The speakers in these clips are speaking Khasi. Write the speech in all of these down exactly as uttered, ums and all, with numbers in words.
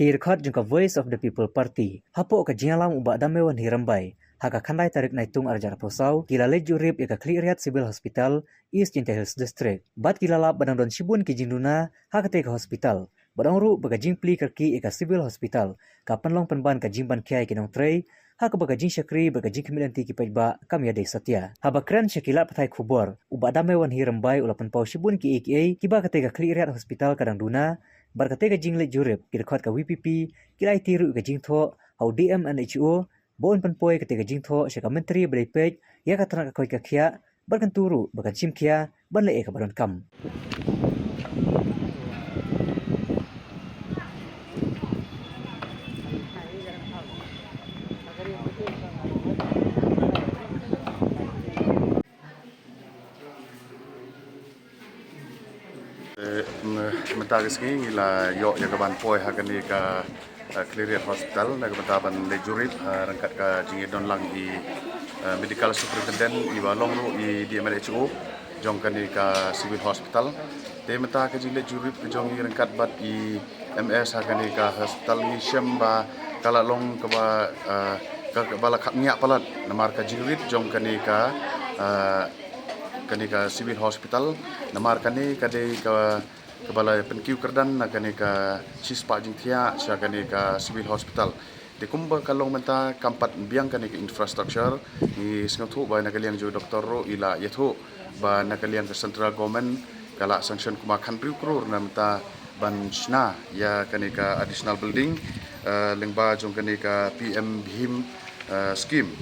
Ki dkhot jong ka Voice of the People Party hapoh ka jingïalam u Bah Damewanhi Rymbai ha ka khyndai tarik Naitung arhajar arphew saw ki la leit jurip ïa ka Khliehriat Civil Hospital, East Jaintia Hills District, bad ki la lap ba dang don shibun ki jingduna ha katei ka hospital. Bad ong ruh ba ka jingplie kyrkieh ïa ka Civil Hospital ka pynlong pynban ka jingbankhia ïa ki nongtrei, ha kaba ka jingshakri bad ka jingkhmih lynti ki paidbah kam ïadei satia. Haba kren sha ki lad pathai khubor, u Bah Damewanhi Rymbai u la pynpaw shibun kiei kiei kiba katei ka Khliehriat Hospital ka dang duna, bad katei ka jingleit jurip ki dkhot ka V P P ki la aiti ruh ïa ka jingthoh ha u D M N H O ba un pynpoi katei ka jingthoh sha ka Myntri ba dei peit ïa ka tnat ka koit ka khiah, bad kyntu ruh ba kan shim khia ban leh ïa kaba donkam. Eh, m-, mynta ka sngi ngi la ïoh ïa ka ban poi ha kane ka, eh, Khliehriat Hospital na ka bynta ban leit jurip, eh, ryngkat ka jingïadon lang i, eh, Medical Superintendent iba long ruh i D M N H O jong kane ka Civil Hospital. Te mynta ka jingleit jurip ka jong i ryngkat bad i M S ha kane ka hospital ngi shem ba ka la long kaba, eh, ka, kaba la khapngiah palat namar ka jingrit jong kane ka, eh, kane ka Civil Hospital, namar kane ka dei ka, kaba la pynkiew kyrdan na kane ka shispah jingthiah sha kane ka Civil Hospital. Te kumba ka long mynta kam pat biang kane ka infrastructure, ngi sngewthuh ba na ka liang jong doktor ruh i la ïathuh ba na ka liang ka central government ka la sanction kumba khathynriew klur na mynta ban shna ïa kane ka additional building, eh, lyngba jong kane ka P M BHIM, eh, scheme.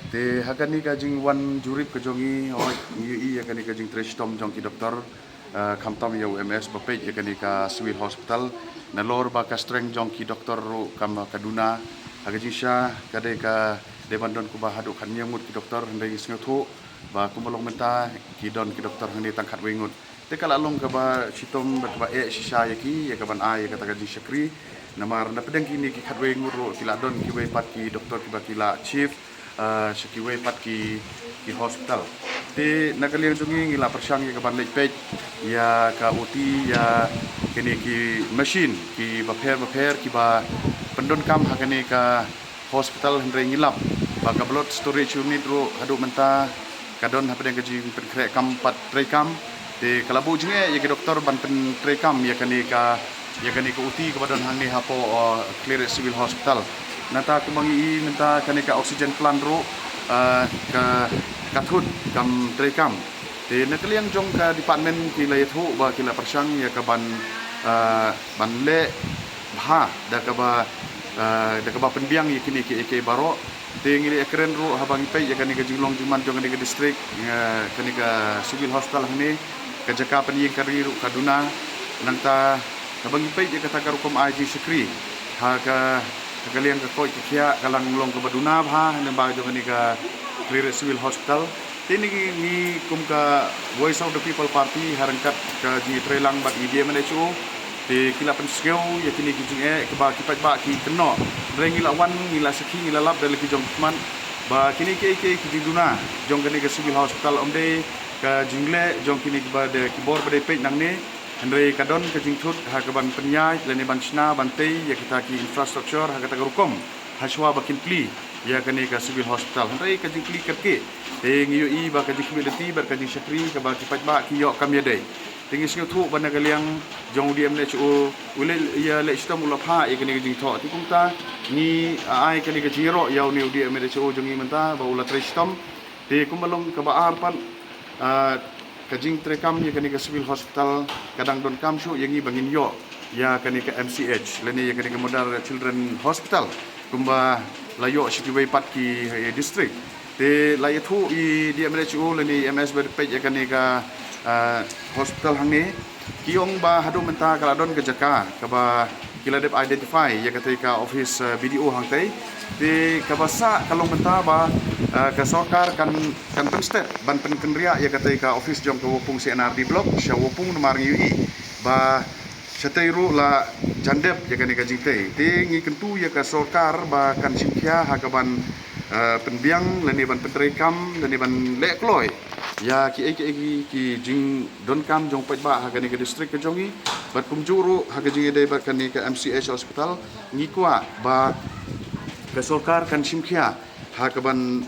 Te ha kane ka jingwan jurip ka jong ngi, hooid, ngi ïohi ïa kane ka jingtrei shitom jong ki doktor, eh, khamtam ïa u M S ba peit ïa kane ka Civil Hospital. Nalor ba ka strength jong ki doktor ruh kam ka duna, ha ka jingshisha ka dei ka dei ban don kumba haduh khathynñiew ngut ki doktor, hynrei ngi sngewthuh ba kumba long mynta ki don ki doktor hangne tang khatwei ngut. Te ka la long kaba shitom bad kaba eh shisha ïa ki ïa ka ban ai ïa kata ka jingshakri. Namar na pdeng kine ki khatwei ngut ruh ki la don kiwei pat ki doktor kiba ki la shift, eh, sha kiwei pat ki, ki hospital. Te na ka liang jong ngi ngi la pyrshang ïa ka ban leit peit ïa ka O T, ïa kine ki machine kiba pher ba pher kiba pyndonkam ha kane ka hospital, hynrei ngi lap ba ka blood storage unit ruh haduh mynta ka don hapdeng ka jingpynkhreh kam pat treikam. Te ka la buh jingeh ïa ki doktor ban pyntreikam ïa kane ka, ïa kane ka O T kaba don hangne hapoh, uh, Khliehriat Civil Hospital. Nangta kumba ngi i mynta kane ka oxygen plant ruh, uh, ka, ka thut kam treikam. Te na ka liang jong ka department ki la ïathuh ba ki la pyrshang ïa ka ban, uh, ban leh bha da kaba, eh, da kaba pynbiang ïa kine kiei kiei baroh. Te ngi la ïakren ruh haba ngi peit ïa kane ka jinglong jingman jong kane ka district, eh, kane ka Civil Hospital hangne, ka jaka pynïeng ka ri ruh ka duna. Nangta haba ngi peit ïa kata ka rukom ai jingshakri ha ka, ha ka liang ka koit ka khiah ka la long kaba duna bha lyngba jong kane ka Khliehriat Civil Hospital. Te ngi, ngi kum ka Voice of the People Party ha ryngkat ka jingïatreilang bad i D M N H O, te ki la pynsngew ïa kine ki jingeh kiba ki paidbah ki kynnoh. Hynrei ngi la wan, ngi la sakhi, ngi la lap da la ki jong ki khmat ba kine kiei kiei ki jingduna jong kane ka Civil Hospital ym dei ka jingleh jong kine kiba dei ki bor ba dei peit nangne. Hynrei ka don ka jingthut ha ka ban pynïaid lane ban shna ban tei ïa kita ki infrastructure ha kata ka rukom hashwa ba kin plie ïa kane ka Civil Hospital. Hynrei ka jingplie kyrkieh, te ngi ïohi ba ka jingkhmih lynti bad ka jingshakri kaba ki paidbah ki ïoh kam ïadei. Te ngi sngewthuh ba na ka liang jong u D M N H O u leh, ïa leh shitom u la phah ïa kane ka jingthoh. Te kumta ngi ai kane ka jingïaroh ïa une u D M N H O jong ngi mynta ba u la trei shitom. Te kumba long kaba ar pat, ah, ka jingtreikam ïa kane ka Civil Hospital ka dang donkam shuh ïa ngi ba ngin ïoh ïa kane ka M C H lane ïa kane ka Mother Children Hospital kumba la ïoh sha kiwei pat ki, eh, district. Te la ïathuh i D M N H O lane i M S ba peit ïa kane ka, ah, hospital hangne. Ki ong ba haduh mynta ka la don ka jaka kaba ki la dep identify ïa katei ka office, eh, B D O hangtei. Te kaba sah ka long mynta ba, eh, ka sorkar kan, kan pynstet ban pynkynriah ïa katei ka office jong ka Wapung C and R D Block sha Wapung namar ngi ïohi ba shatei ruh la jan dep ïa kane ka jingtei. Te ngi kyntu ïa ka sorkar ba kan shim khia ha ka ban, pynbiang lane ban pyntreikam lane ban leh kloi ïa kiei kiei ki jingdonkam jong paidbah ha kane ka district ka jong ngi. Bad kumjuh ruh ha ka jingïadei bad kane ka M C H hospital, ngi kwah ba ka sorkar kan shim khia ha ka ban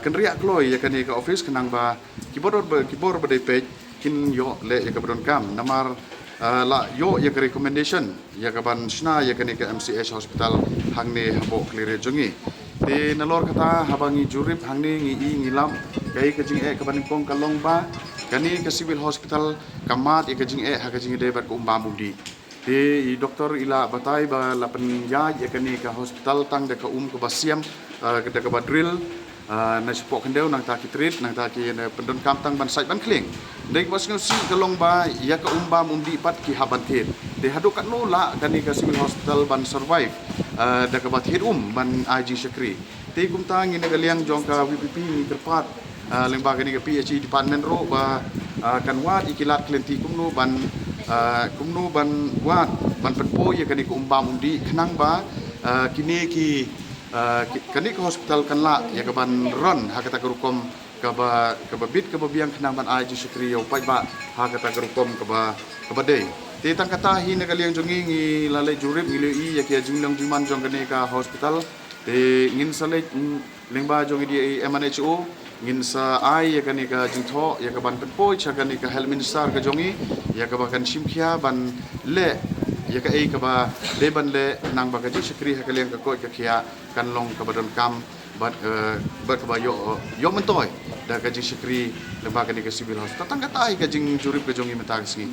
kynriah kloi ïa kane ka office khnang ba ki bor ba ki bor ba dei peit kin ïoh leh ïa ka ba donkam namar la ïoh ïa ka recommendation ïa ka ban shna ïa kane ka M C H hospital hangne hapoh Khliehriat jong ngi. Te nalor kata haba ngi jurip hangne ngi i ngi lap, kaei ka jingeh ka ba nyngkong ka long ba kane ka civil hospital ka mad ïa ka jingeh ha ka jingïadei bad ka um bam um dih. Te i doktor i la batai ba la pynïaid ïa kane ka hospital tang da ka um ka ba siam, da ka ba drill na shapoh khyndew, nangta ki treat, nangta ki ne pyndonkam tang ban sait ban khlieng. Dei ka ba sngewsih ka long ba ïa ka um bam um dih pat ki hap ban thied. Te haduh katno lah kane ka civil hospital ban survive da ka ba thied um ban ai jingshakri. Te kumta ngi na ka liang jong ka V P P ngi kyrpad lyngba kane ka P H E department ruh ba kan wad ïa ki lad ki lynti kumno ban kumno ban wad ban pynpoi ïa kane ka um bam um dih khnang ba kine ki kane ka hospital kan lah ïa ka ban run ha kata ka rukom ka ba ka ba bit ka ba biang khnang ban ai jingshakri ïa u paidbah ha kata ka rukom ka ba ka ba dei. Te tang kata hi na ka liang jong ngi ngi la leit jurip ngi la ïohi ïa ki jinglong jingman jong kane ka hospital. Te ngin sa leit lyngba jong i D A M N H O ngin sa ai ïa kane ka jingthoh ïa ka ban pynpoi sha kane ka health minister ka jong ngi ïa ka ba kan shim khia ban leh ïa kaei ka ba dei ban leh nang ba ka jingshakri ha ka liang ka koit ka khiah kan long ka ba donkam bad bad ka ba ïoh ïoh myntoi da ka jingshakri lyngba kane ka civil hospital. Tang kata hi ka jingjurip ka jong ngi mynta ka sngi.